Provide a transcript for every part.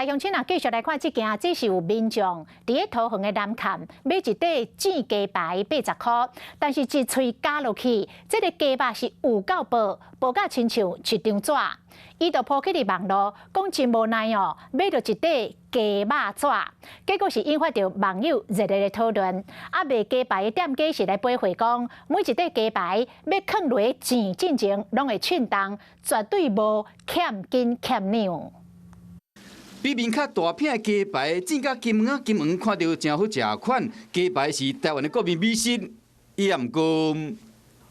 來鄉親啊，繼續來看這件，這是有民眾佇咧桃園的南崁買一塊煎雞排80箍，但是一喙咬落去，這个雞肉是有夠薄，薄甲親像一張紙。伊就 po 起佇網路，講真無奈哦，買著一塊雞肉紙，結果是引發著網友熱烈的討論。啊，賣雞排的店家是來回回講，每一塊雞排欲囥落煎進前，攏會稱重，絕對無欠斤欠兩。比面較大片的雞排，煎甲金黃金黃，看著誠好食款。雞排是台灣的國民美食，伊也毋過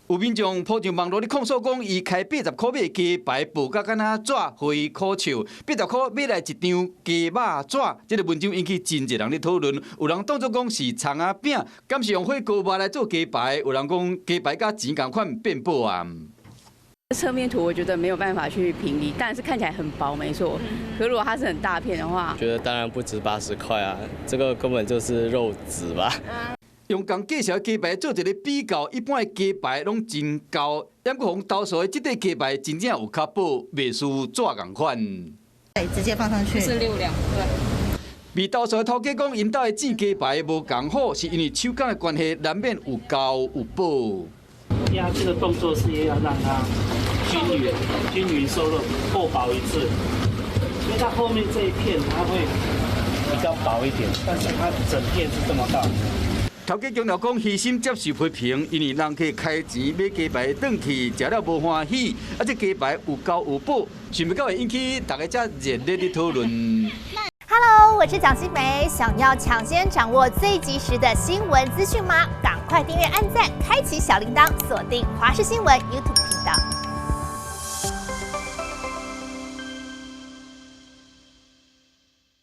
有民眾 po 上網路咧控訴講，伊開80箍買雞排，薄甲敢若紙，予伊苦笑。80箍買來一張雞肉紙，這个文章引起真濟人咧討論。有人當作講是蔥仔餅，敢是用火鍋肉來做雞排？有人講雞排佮錢仝款變薄啊。側面圖我覺得沒有辦法去評理，但是看起來很薄，沒錯。可如果它是很大片的話，覺得當然不止80塊啊，這個根本就是肉紙吧。用仝價數的雞排做一个比較，一般的雞排攏真厚，毋過予投訴的這塊雞排真正有較薄，袂輸紙仝款。對，直接放上去。是6兩，對。被投訴的頭家講，𪜶兜的煎雞排無仝好，是因為手工的關係，難免有厚有薄。壓這個動作是要讓它均勻、均勻瘦肉厚薄一致，所以它後面這一片它會比較薄一點，但是它整片是這麼大。頭家強調講，虛心接受批評，因為人客開錢買雞排轉去，食了無歡喜，啊，這雞排有厚有薄，想袂到會引起大家遮熱烈的討論。 Hello，我是蔣新梅，想要搶先掌握最及時的新聞資訊嗎？趕快訂閱、按讚、開啟小鈴鐺，鎖定華視新聞 YouTube 頻道。